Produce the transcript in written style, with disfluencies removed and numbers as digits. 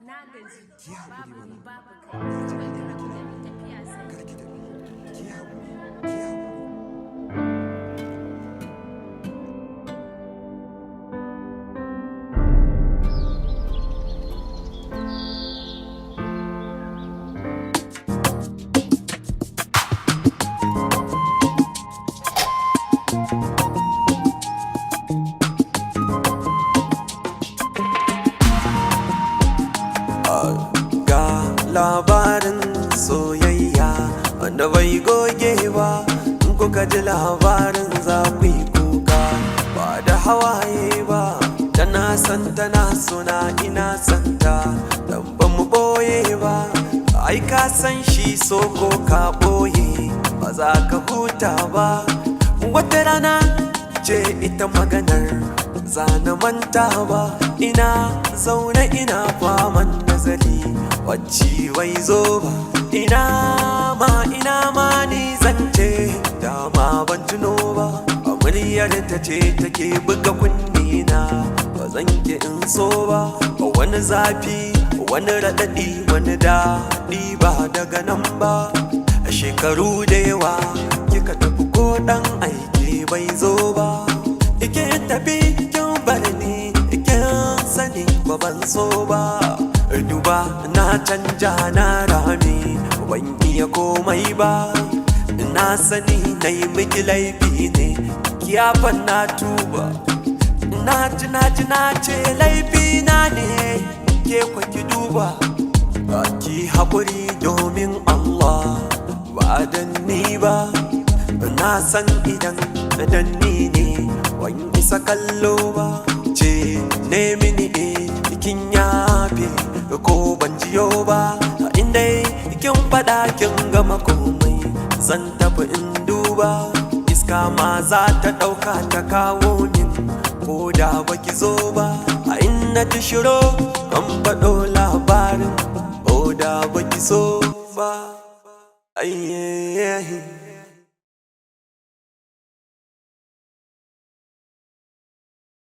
Na gaji. Ki haƙuri Babu ni mana. babu kai. Kar ki Kawai tafi. ka rabu da ni, tafiya zan Kar yi. ki tafi. Ki haƙuri, ki haƙuri. Ga labarin soyayya wanda bai goge ba. In kuka ji labarin, za ku yi kuka ba da hawaye ba. Tana san, tana sona, ina santa, dan ba mu boye ba. Ai ka san shi so, ko ka boye, ba za ka huta ba. Wata rana ce ita maganar zana manta ba. Ina zaune ina faman nazari, wacce bai zo ba. Ina ma, ina ma ni zance, dama ban tuno ba. A muryar ta ce take buga kunni na, ba zan ki in so ba. Wani zafi, wani raɗaɗi, wani daɗi ba daga nan ba. A shekaru da yawa kika tafi, ko ɗan aiki bai zo ba. Ike tafi kin bar ni, kin sani ba ban so ba. Duba, na canja, na rami, ban iya komai ba. Na sani na yi miki laifi ne, kiyafan na tuba. Na ji, na ji, na ce laifi na ne, ke kwa ki duba. Ki haƙuri domin Allah, ba dan ni ba. Na san idan dan ni ne, ban isa kallo ba. Ce ne mini e kin yafe, ko ban jiyo ba. Inda kin faɗa, kin gama komai, zan tafi in duba. Iska ma za ta ɗauka ta kawo min, ko da baki zo ba. A inna ji shiro an faɗo labarin, ko da baki so ba. Ayye.